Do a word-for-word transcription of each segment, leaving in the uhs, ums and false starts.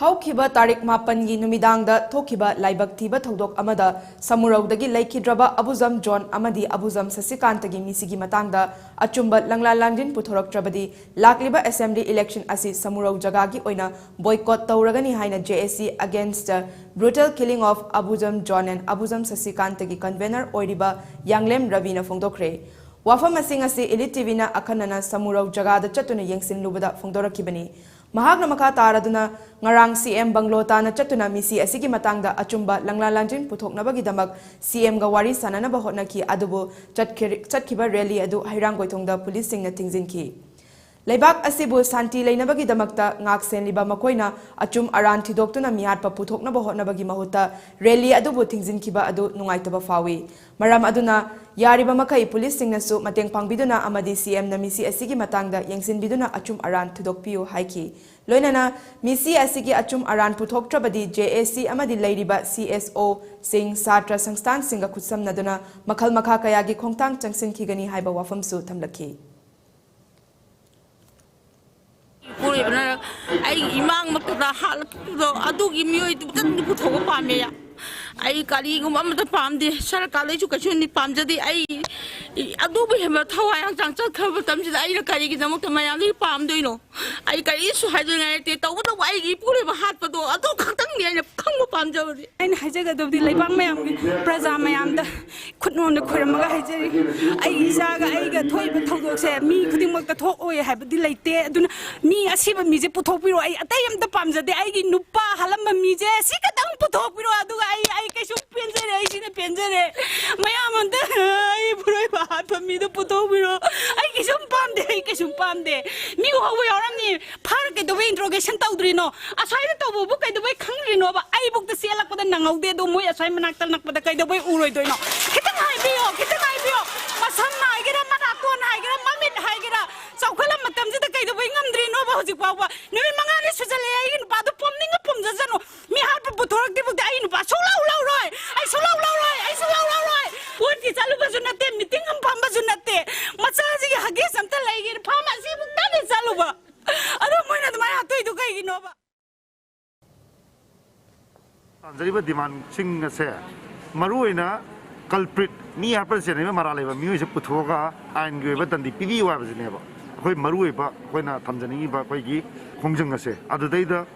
ꯍꯧꯈꯤꯕ ꯇꯥꯔꯤꯛ ꯃꯥꯄꯟꯒꯤ ꯅꯨꯃꯤꯗꯥꯡꯗ ꯊꯣꯛꯈꯤꯕ ꯂꯥꯏꯕꯛ ꯊꯤꯕ ꯊꯧꯗꯣꯛ ꯑꯃꯗ ꯁꯃꯨꯔꯧꯗꯒꯤ ꯂꯩꯈꯤꯗ꯭ꯔꯕ ꯑꯕꯨꯖꯝ ꯖꯣꯟ ꯑꯃꯗꯤ ꯑꯕꯨꯖꯝ ꯁꯁꯤꯀꯥꯟꯇꯒꯤ ꯃꯤꯁꯤꯒꯤ ꯃꯇꯥꯡꯗ ꯑꯆꯨꯝꯕ ꯂꯪꯂꯥ ꯂꯥꯟꯖꯤꯟ ꯄꯨꯊꯣꯔꯛꯇ꯭ꯔꯕꯗꯤ ꯂꯥꯛꯂꯤꯕ assembly election ꯑꯁꯤ ꯁꯃꯨꯔꯧ ꯖꯒꯥꯒꯤ ꯑꯣꯏꯅ boycott ꯇꯧꯔꯒꯅꯤ ꯍꯥꯏꯅ J A C against brutal killing of Abujam John and Abujam Sasikantaꯒꯤ convener ꯑꯣꯏꯔꯤꯕ ꯌꯥꯡꯂꯦꯝ ꯔꯕꯤꯅ ꯐꯣꯡꯗꯣꯛꯈ꯭ꯔꯦ꯫ ꯋꯥꯐꯝ ꯑꯁꯤꯡ ꯑꯁꯤ Elite T Vꯅ ꯑꯈꯟꯅꯅ ꯁꯃꯨꯔꯧ ꯖꯒꯥꯗ ꯆꯠꯇꯨꯅ ꯌꯦꯡꯁꯤꯟꯂꯨꯕꯗ ꯐꯣꯡꯗꯣꯔꯛꯈꯤꯕꯅꯤ꯫ ꯃꯍꯥꯛꯅ ꯃꯈꯥ ꯇꯥꯔꯗꯨꯅ ꯉꯔꯥꯡ C M ꯕꯪꯒ꯭ꯂꯣ ꯇꯥꯟꯅ ꯆꯠꯇꯨꯅ ꯃꯤꯁꯤ ꯑꯁꯤꯒꯤ ꯃꯇꯥꯡꯗ ꯑꯆꯨꯝꯕ ꯂꯪꯂꯥ ꯂꯥꯟꯖꯤꯟ ꯄꯨꯊꯣꯛꯅꯕꯒꯤꯗꯃꯛ C Mꯒ ꯋꯥꯔꯤ ꯁꯥꯟꯅꯅꯕ ꯍꯣꯠꯅꯈꯤ, ꯑꯗꯨꯕꯨ ꯆꯠꯈꯤ-, ꯆꯠꯈꯤꯕ rally ꯑꯗꯨ ꯍꯩꯔꯥꯡꯒꯣꯏꯊꯣꯡꯗ ꯄꯨꯂꯤꯁꯁꯤꯡꯅ ꯊꯤꯡꯖꯤꯟꯈꯤ꯫ ꯂꯩꯕꯥꯛ ꯑꯁꯤꯕꯨ ꯁꯥꯟꯇꯤ ꯂꯩꯅꯕꯒꯤꯗꯃꯛꯇ ꯉꯥꯛ ꯁꯦꯟꯂꯤꯕ ꯃꯈꯣꯏꯅ ꯑꯆꯨꯝ ꯑꯔꯥꯟ ꯊꯤꯗꯣꯛꯇꯨꯅ ꯃꯤꯍꯥꯠꯄ ꯄꯨꯊꯣꯛꯅꯕ ꯍꯣꯠꯅꯕꯒꯤ ꯃꯍꯨꯠꯇ rally ꯑꯗꯨꯕꯨ ꯊꯤꯡꯖꯤꯟꯈꯤꯕ ꯑꯗꯨ ꯅꯨꯡꯉꯥꯏꯇꯕ ꯐꯥꯎꯏ꯫ ꯃꯔꯝ ꯑꯗꯨꯅ ꯌꯥꯔꯤꯕ ꯃꯈꯩ ꯄꯨꯂꯤꯁꯁꯤꯡꯅꯁꯨ ꯃꯇꯦꯡ ꯄꯥꯡꯕꯤꯗꯨꯅ ꯑꯃꯗꯤ C Mꯅ ꯃꯤꯁꯤ ꯑꯁꯤꯒꯤ ꯃꯇꯥꯡꯗ ꯌꯦꯡꯁꯤꯟꯕꯤꯗꯨꯅ ꯑꯆꯨꯝ ꯑꯔꯥꯟ ꯊꯤꯗꯣꯛꯄꯤꯌꯨ ꯍꯥꯏꯈꯤ꯫ ꯂꯣꯏꯅꯅ ꯃꯤꯁꯤ ꯑꯁꯤꯒꯤ ꯑꯆꯨꯝ ꯑꯔꯥꯟ ꯄꯨꯊꯣꯛꯇ꯭ꯔꯕꯗꯤ J A C ꯑꯃꯗꯤ ꯂꯩꯔꯤꯕ C S Oꯁꯤꯡ, ꯁꯥꯇ꯭ꯔ ꯁꯪꯁꯊꯥꯟꯁꯤꯡꯒ ꯈꯨꯠꯁꯝꯅꯗꯨꯅ ꯃꯈꯜ ꯃꯈꯥ ꯀꯌꯥꯒꯤ ꯈꯣꯡꯊꯥꯡ ꯆꯪꯁꯤꯟꯈꯤꯒꯅꯤ ꯍꯥꯏꯕ ꯋꯥꯐꯝꯁꯨ ꯊꯝꯂꯛꯈꯤ꯫ ꯏꯄꯨꯔꯣꯏꯕꯅ ꯑꯩꯒꯤ ꯏꯃꯥꯡꯃꯛꯇꯗ ꯍꯥꯠꯂꯛꯈꯤꯕꯗꯣ ꯑꯗꯨꯒꯤ ꯃꯤꯑꯣꯏꯗꯨꯗꯪꯗꯤ ꯄꯨꯊꯣꯛꯄ ꯄꯥꯝꯃꯦ꯫ ꯑꯩ ꯀꯔꯤꯒꯨꯝꯕ ꯑꯃꯠꯇ ꯄꯥꯝꯗꯦ, ꯁꯔꯀꯥꯔꯗꯩꯁꯨ ꯀꯩꯁꯨ ꯄꯥꯝꯖꯗꯦ꯫ ꯑꯩ ꯑꯗꯨꯕꯨ ꯍꯦꯟꯕ ꯊꯋꯥꯏ ꯍꯛꯆꯥꯡ ꯆꯠꯈ꯭ꯔꯕ ꯃꯇꯝꯁꯤꯗ ꯑꯩꯅ ꯀꯔꯤꯒꯤꯗꯃꯛꯇ ꯃꯌꯥꯝꯗꯒꯤ ꯄꯥꯝꯗꯣꯏꯅꯣ? ꯑꯩ ꯀꯔꯤꯁꯨ ꯍꯥꯏꯗꯣꯏꯉꯥꯏ ꯂꯩꯇꯦ꯫ ꯇꯧꯕꯇꯕꯨ ꯑꯩꯒꯤ ꯏꯄꯨꯔꯣꯏꯕ ꯍꯥꯠꯄꯗꯣ ꯑꯗꯨ ꯈꯛꯇꯪꯅꯤ ꯑꯩꯅ ꯈꯪꯕ ꯄꯥꯝꯖꯕꯗꯤ꯫ ꯑꯩꯅ ꯍꯥꯏꯖꯒꯗꯕꯗꯤ ꯂꯩꯕꯥꯛ ꯃꯌꯥꯝꯒꯤ, ꯄ꯭ꯔꯖꯥ ꯃꯌꯥꯝꯗ ꯈꯨꯠꯅꯣꯝꯗ ꯈꯣꯏꯔꯝꯃꯒ ꯍꯥꯏꯖꯔꯤ꯫ ꯑꯩ ꯏꯆꯥꯒ ꯑꯩꯒ ꯊꯣꯛꯏꯕ ꯊꯧꯗꯣꯛꯁꯦ ꯃꯤ ꯈꯨꯗꯤꯡꯃꯛꯇ ꯊꯣꯛꯑꯣꯏ ꯍꯥꯏꯕꯗꯤ ꯂꯩꯇꯦ꯫ ꯑꯗꯨꯅ ꯃꯤ ꯑꯁꯤꯕ ꯃꯤꯁꯦ ꯄꯨꯊꯣꯛꯄꯤꯔꯣ꯫ ꯑꯩ ꯑꯇꯩ ꯑꯝꯇ ꯄꯥꯝꯖꯗꯦ꯫ ꯑꯩꯒꯤ ꯅꯨꯄꯥ ꯍꯥꯠꯂꯝꯕ ꯃꯤꯁꯦ ꯁꯤ ꯈꯛꯇꯪ ꯄꯨꯊꯣꯛꯄꯤꯔꯣ꯫ ꯑꯗꯨꯒ ꯑꯩ, ꯑꯩ ꯀꯩꯁꯨ ꯄꯦꯟꯖꯔꯦ꯫ ꯑꯩ ꯁꯤꯅ ꯄꯦꯟꯖꯔꯦ꯫ ꯃꯌꯥꯝ ꯑꯝꯇ ꯑꯩ ꯏꯄꯨꯔꯣꯏꯕ ꯍꯥꯠꯄ ꯃꯤꯗꯣ ꯄꯨꯊꯣꯛꯄꯤꯔꯣ꯫ ꯑꯩ ꯀꯩꯁꯨꯝ ꯄꯥꯝꯗꯦ꯫ ꯑꯩ ꯀꯩꯁꯨꯝ ꯄꯥꯝꯗꯦ꯫ ꯃꯤ ꯎꯍꯧꯕ ꯌꯥꯎꯔꯝꯅꯤ꯫ ꯐꯥꯔ ꯀꯩꯗꯧꯕꯩ interrogation ꯇꯧꯗ꯭ꯔꯤꯅꯣ? ꯑꯁ꯭ꯋꯥꯏꯗ ꯇꯧꯕꯕꯨ ꯀꯩꯗꯧꯕꯩ ꯈꯪꯗ꯭ꯔꯤꯅꯣꯕ? ꯑꯩꯕꯨꯛꯇ ꯆꯦꯜꯂꯛꯄꯗ ꯅꯪꯍꯧꯗꯦ, ꯑꯗꯣ ꯃꯣꯏ ꯑꯁ꯭ꯋꯥꯏ ꯃꯅꯥꯛꯇ ꯅꯛꯄꯗ ꯀꯩꯗꯧꯕꯩ ꯎꯔꯣꯏꯗꯣꯏꯅꯣ? ꯈꯤꯇꯪ ꯍꯥꯏꯕꯤꯌꯣ, ꯈꯤꯇꯪ ꯍꯥꯏꯕꯤꯌꯣ꯫ ꯃꯁꯝ ꯍꯥꯏꯒꯦꯔꯥ, ꯃꯅꯥꯇꯣꯟ ꯍꯥꯏꯒꯦꯔꯥ, ꯃꯃꯤꯠ ꯍꯥꯏꯒꯦꯔꯥ, ꯆꯥꯎꯈꯠꯂ ꯃꯇꯝꯁꯤꯗ ꯀꯩꯗꯧꯕꯩ ꯉꯝꯗ꯭ꯔꯤꯅꯣꯕ ꯍꯧꯖꯤꯛ ꯐꯥꯎꯕ? ꯅꯨꯃꯤꯠ ꯃꯉꯥꯅꯤ ꯁꯨꯖꯜꯂꯛꯑꯦ, ꯑꯩꯒꯤ ꯅꯨꯄꯥꯗꯣ ꯄꯣꯝꯅꯤꯡꯉ ꯄꯣꯝꯖꯁꯅꯨ꯫ ꯃꯤ ꯍꯥꯠꯄ ꯄꯨꯊꯣꯔꯛꯇ꯭ꯔꯤꯐꯥꯎꯗꯤ ꯑꯩ ꯅꯨꯄꯥ ꯁꯨꯡꯂꯧ ꯂꯧꯔꯣꯏ, ꯑꯩ ꯁꯨꯡꯂꯧ ꯂꯧꯔꯣꯏ, ꯑꯩ ꯁꯨꯡꯂꯧ ꯂꯧꯔꯣꯏ꯫ ꯀꯣꯔꯠꯀꯤ ꯆꯠꯂꯨꯕꯁꯨ ꯅꯠꯇꯦ, meeting ꯑꯃ ꯐꯝꯕꯁꯨ ꯅꯠꯇꯦ꯫ ꯃꯆꯥꯁꯤꯒꯤ ꯍꯒꯤꯁ ꯑꯝꯇ ꯂꯩꯒꯦꯅ pharmacy ꯕꯨꯛꯇꯗꯤ ꯆꯠꯂꯨꯕ꯫ ꯑꯗꯣ ꯃꯣꯏꯅ ꯑꯗꯨꯃꯥꯏꯅ ꯍꯥꯠꯇꯣꯏꯗꯣ ꯀꯩꯒꯤꯅꯣꯕ? ꯇꯥꯟꯖꯔꯤꯕ ꯗꯤꯃꯥꯟꯁꯤꯡ ꯑꯁꯦ ꯃꯔꯨꯑꯣꯏꯅ ꯀꯜꯄ꯭ꯔꯤꯠ, ꯃꯤ ꯍꯥꯠꯄꯗ ꯆꯦꯟꯅꯔꯤꯕ ꯃꯔꯥꯜ ꯂꯩꯕ ꯃꯤꯑꯣꯏꯁꯦ ꯄꯨꯊꯣꯛꯑꯒ ꯑꯥꯏꯟꯒꯤ ꯑꯣꯏꯕ ꯗꯟꯗꯤ ꯄꯤꯕꯤꯌꯨ ꯍꯥꯏꯕꯁꯤꯅꯦꯕ ꯑꯩꯈꯣꯏ ꯃꯔꯨꯑꯣꯏꯕ ꯑꯩꯈꯣꯏꯅ ꯊꯝꯖꯅꯤꯡꯉꯤꯕ ꯑꯩꯈꯣꯏꯒꯤ ꯈꯣꯡꯖꯪ ꯑꯁꯦ꯫ ꯑꯗꯨꯗꯩꯗ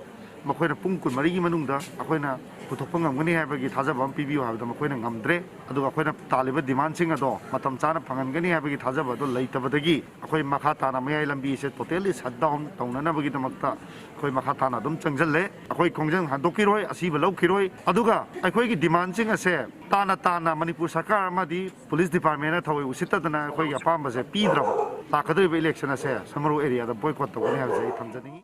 ꯃꯈꯣꯏꯅ ꯄꯨꯡ ꯀꯨꯟꯃꯔꯤꯒꯤ ꯃꯅꯨꯡꯗ ꯑꯩꯈꯣꯏꯅ ꯄꯨꯊꯣꯛꯄ ꯉꯝꯒꯅꯤ ꯍꯥꯏꯕꯒꯤ ꯊꯥꯖꯕ ꯑꯃ ꯄꯤꯕꯤꯌꯨ ꯍꯥꯏꯕꯗ ꯃꯈꯣꯏꯅ ꯉꯝꯗ꯭ꯔꯦ꯫ ꯑꯗꯨꯒ ꯑꯩꯈꯣꯏꯅ ꯇꯥꯜꯂꯤꯕ ꯗꯤꯃꯥꯟꯁꯤꯡ ꯑꯗꯣ ꯃꯇꯝ ꯆꯥꯅ ꯐꯪꯍꯟꯒꯅꯤ ꯍꯥꯏꯕꯒꯤ ꯊꯥꯖꯕ ꯑꯗꯣ ꯂꯩꯇꯕꯗꯒꯤ ꯑꯩꯈꯣꯏ ꯃꯈꯥ ꯇꯥꯅ ꯃꯌꯥꯏ ꯂꯝꯕꯤꯁꯦ totally shut down ꯇꯧꯅꯅꯕꯒꯤꯗꯃꯛꯇ ꯑꯩꯈꯣꯏ ꯃꯈꯥ ꯇꯥꯅ ꯑꯗꯨꯝ ꯆꯪꯁꯤꯜꯂꯦ꯫ ꯑꯩꯈꯣꯏ ꯈꯣꯡꯖꯪ ꯍꯟꯗꯣꯛꯈꯤꯔꯣꯏ, ꯑꯁꯤꯕ ꯂꯧꯈꯤꯔꯣꯏ꯫ ꯑꯗꯨꯒ ꯑꯩꯈꯣꯏꯒꯤ ꯗꯤꯃꯥꯟꯁꯤꯡ ꯑꯁꯦ ꯇꯥꯅ ꯇꯥꯅ ꯃꯅꯤꯄꯨꯔ ꯁꯔꯀꯥꯔ ꯑꯃꯗꯤ ꯄꯨꯂꯤꯁ ꯗꯤꯄꯥꯔꯠꯃꯦꯟꯅ ꯊꯑꯣꯏ ꯎꯁꯤꯠꯇꯗꯅ ꯑꯩꯈꯣꯏꯒꯤ ꯑꯄꯥꯝꯕꯁꯦ ꯄꯤꯗ꯭ꯔꯕ, ꯂꯥꯛꯀꯗꯧꯔꯤꯕ ꯏꯂꯦꯛꯁꯟ ꯑꯁꯦ ꯁꯃꯔꯨ ꯑꯦꯔꯤꯌꯥꯗ ꯕꯣꯏꯀꯣꯠ ꯇꯧꯒꯅꯤ ꯍꯥꯏꯕꯁꯦ ꯑꯩ ꯊꯝꯖꯅꯤꯡꯉꯤ꯫